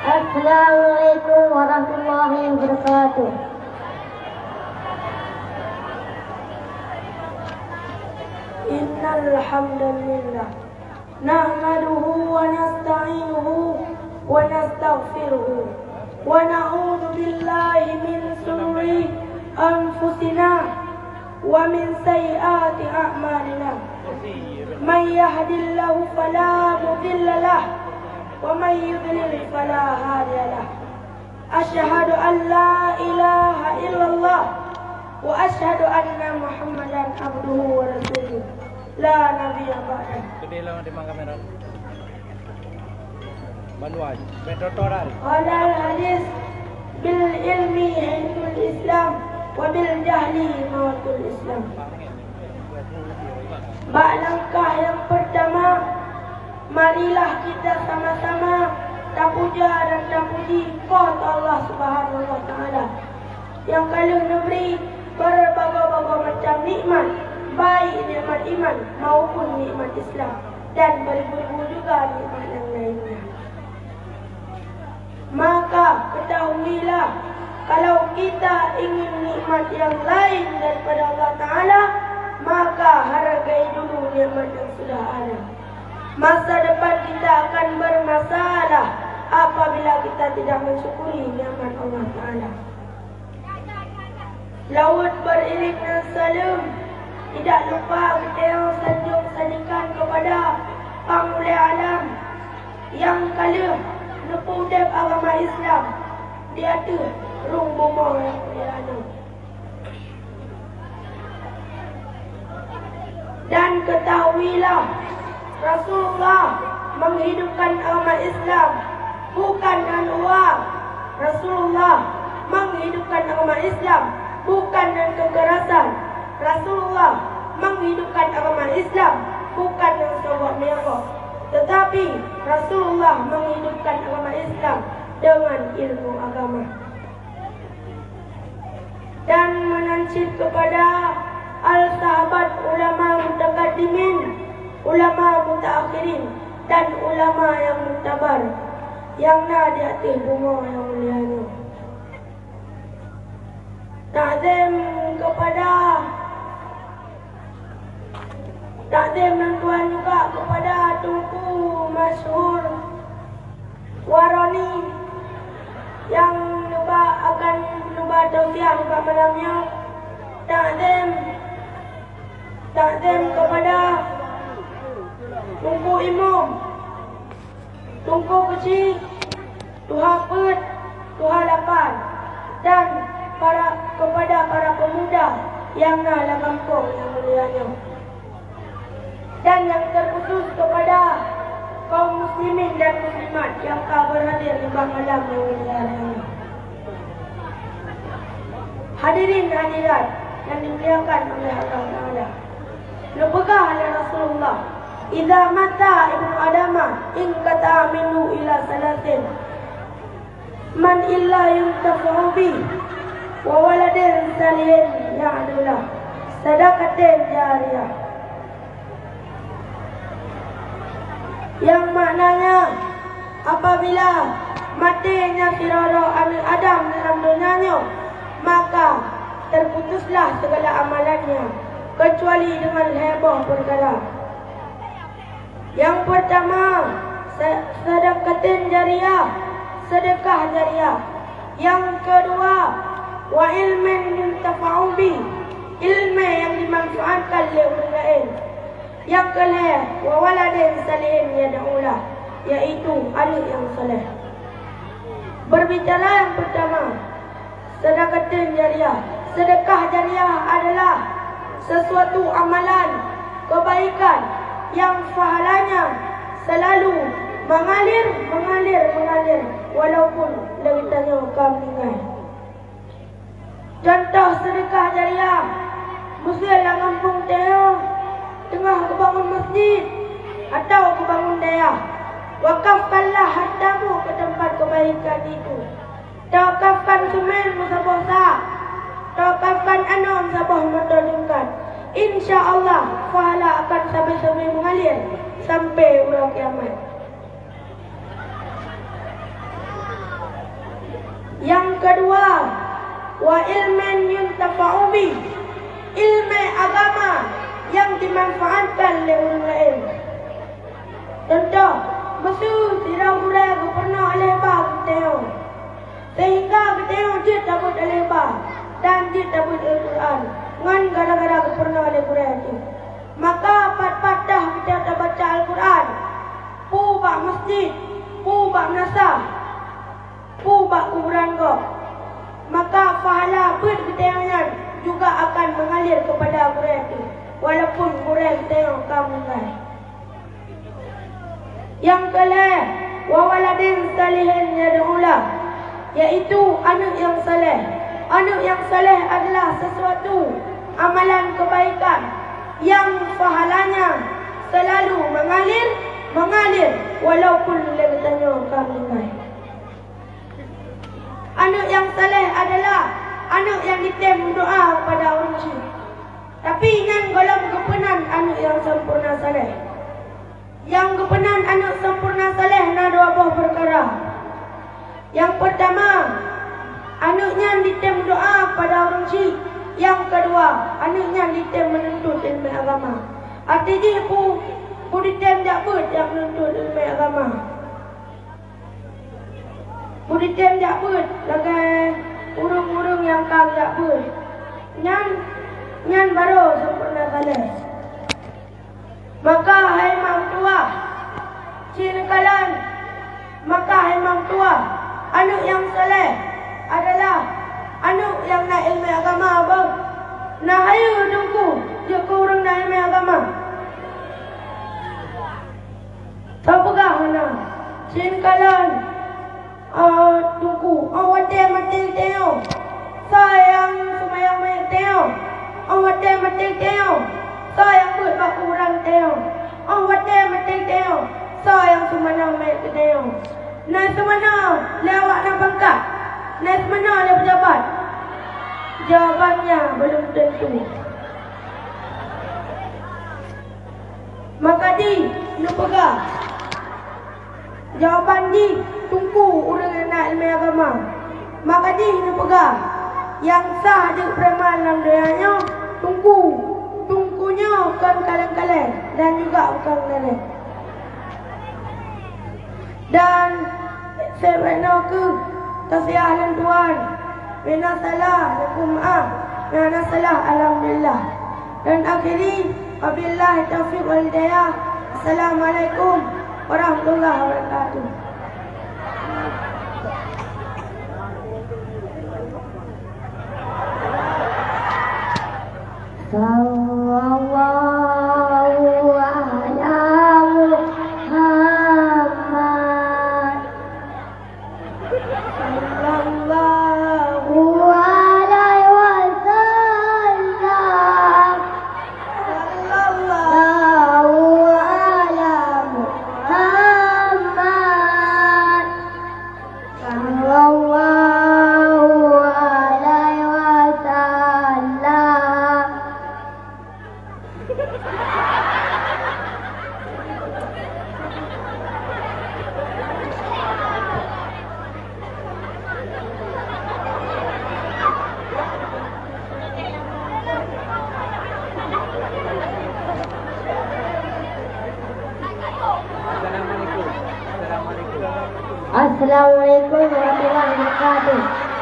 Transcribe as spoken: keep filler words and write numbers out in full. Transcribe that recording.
Assalamualaikum warahmatullahi wabarakatuh. إن الحمد لله نحمده ونستعينه ونستغفره ونعوذ بالله من شرور أنفسنا ومن سيئات أعمالنا. من يهد الله فلا مضل له ومن يضلل فلا هادي له. أشهد أن لا إله إلا الله وأشهد أن محمدا عبده ورسوله لا نبي بعده. Keudéh lom di kamera. Bantuan. Bek trotoar hari. Qala al-hadis bil ilmi hinul Islam wa bil jahli mautul Islam. Bak langkah nyang peurtama, marilah kita sama-sama tapuja dan tapuji Po teu Allah Subhanahu wa Taala nyang ka lheueh neubri beureubagoe-bagoe macam nikmat, baik nikmat iman maupun nikmat Islam, dan beuribu-ribu juga nikmat nyang lainnya. Maka ketahuilah, kalau kita ingin nikmat yang lain daripada Allah Taala, maka hargai dulu nikmat yang sudah ada. Masa depan kita akan bermasalah apabila kita tidak mensyukuri nikmat Allah Taala. Laweuet beurirék nan saleuem, tidak lupa geutanyoe sanjong sajikan kepada Pangulée Alam nyang ka lheueh neupeuudeb agama Islam di ateueh rhueng bumoe nyang mulia nyoe. Dan ketahuilah, Rasulullah menghidupkan agama Islam bukan dengan uang. Rasulullah menghidupkan agama Islam bukan dengan kekerasan. Rasulullah menghidupkan agama Islam bukan dengan sogok meugok, tetapi Rasulullah menghidupkan agama Islam dengan ilmu agama. Dan meunan cit kepada al-sahabat, ulama mutakaddimin, ulama mutaakhirin, dan ulama nyang mutabar nyang na di ateueh bumoe nyang mulia nyoe. Takzim kepada Takzim nyang tuan juga kepada Teungku Masyhur Waroni nyang neuba, akan neuba tausiah nibak malam nyoe. Takzim, takzim kepada Teungku Imum. Teungku Keuchik, Tuha Peuet, Tuha Lapan, dan para, kepada para pemuda nyang na lam gampông nyang mulia nyoe. Dan nyang terkhusus kepada kaum muslimin dan muslimat nyang ka berhadir di malam nyang mulia nyoe. Hadirin hadirat yang dimuliakan oleh Allah Taala. Neupeugah lé Rasulullah, "Idza mata ibnu Adama inqata'a amaluhu illa salasin, man ilmin yuntafa'u bih, wa waladin salihin yad'u lah, sadaqatin jariyah." Yang maknanya, apabila maté nyan sidroe-droe aneuëk Adam dalam donya nyoe, maka terputuslah segala amalannya, kecuali dengan lhée boh peukara. Yang pertama, sa-, sadaqatin jariyah, sedekah jariah. Yang kedua, wa ilmin yuntafa'u bih, ilmu yang dimanfaatkan lé ureuëng laén. Nyang keu lhée, wa waladin salihin yad'u lah, yaitu aneuëk nyang saleh. Berbicara yang pertama, sadaqatin jariyah. Sedekah jariah adalah sesuatu amalan kebaikan yang pahalanya selalu mengalir, mengalir, mengalir, walaupun lé geutanyoe ka meuninggai. Contoh sedekah jariah, meusé lam gampông tanyoe teungoh geubangun masjid atawa geubangun dayah, wakafkanlah hartamu keu teumpat keubaikan itu. Tawakafkan seumén meusaboh sak, tawakafkan aneuk meusaboh moto tingkat. Insya Allah, pahala akan sabe-sabe mengalir sampai uroe kiamat. Keudua, wa ilmin yuntafa'u bih, ileumèe agama nyang jimanfaatkan lé ureueng laén. Contoh, meuseu sidroe gurèe geupeurunoe aléh ba geutanyoe, seuhingga geutanyoe jeuet tabeuet aléh ba dan jeuet tabeuet Al-Qur'an ngon gara-gara geupeurunoe lé gurèe jih. Maka pat-pat dah geutanyoe tabaca Al-Qur'an, peue bak masjid, peue bak meunasah, peue bak kuburan gob, maka pahala beuet geutanyoe nyan juga akan meungalir keupada gurèe teuh, walaupun gurèe geutanyoe ka meuninggai. Nyang keu lhèe, wa waladin salihin yad'u lah, yaitu aneuk nyang saleh. Aneuk nyang saleh adalah sesuatu amalan kebaikan nyang pahalanya selalu mengalir, mengalir walaupun lé geutanyoe ka meuninggai. Aneuk nyang saleh adalah aneuk nyang jitem meudoa keupada ureueng chik. Tapi nyan gohlom geupeunan aneuk nyang sempurna saleh. Nyang geupeunan aneuk sempurna saleh na dua boh peukara. Nyang peurtama, aneuk nyan jitem meudoa keupada ureueng chik. Nyang keudua, aneuk nyan jitem meununtut ileumèe agama. Até jih peue, peue jitem jak beuet nyang meununtut ileumèe agama. Peue jitem jak beuet lagèe ureueng-ureueng nyang ka jak beuet. Nyan, nyan barô sempurna saleh. Maka hai mak meutuwah, ci neukalon, maka hai mak meutuwah, aneuk nyang saleh adalah aneuk nyang na ileumèe agama boh. Na hayeue teungku jeuet keu ureueng na ileumèe agama? Tapeugah hana, ci neukalon, ah, teungku, 'oh watèe maté geutanyoe, soe nyang seumayang manyèt geutanyoe? 'Oh watèe maté geutanyoe, soe nyang beuet bak kuburan geutanyoe? 'Oh watèe maté geutanyoe, soe nyang seumanoe manyèt geutanyoe? Na seumanoe lé awak nyang pangkat, na seumanoe lé peujabat? Jawabannya belum tentu. Maka di neupeugah, jawaban jih teungku ureueng nyang na ileumèe agama. Maka di neupeugah, nyang sah jeuet preman lam donya nyoe teungku. Teungku nyoe kon kaleng-kaleng dan juga bukon kaleng. Dan seubaik noe kheueh tasiah lôn tuan. Meunan salah, neukheun meu'ah. Meunan salah, alhamdulillah. Dan akhiri, wabillahi taufiq wal hidayah. Assalamualaikum warahmatullahi wabarakatuh. Sallallahu ala Muhammad. Sallallahu alaihi wasallam. Sallallahu ala Muhammad. Sallallahu alaihi wasallam. Assalamualaikum warahmatullahi wabarakatuh.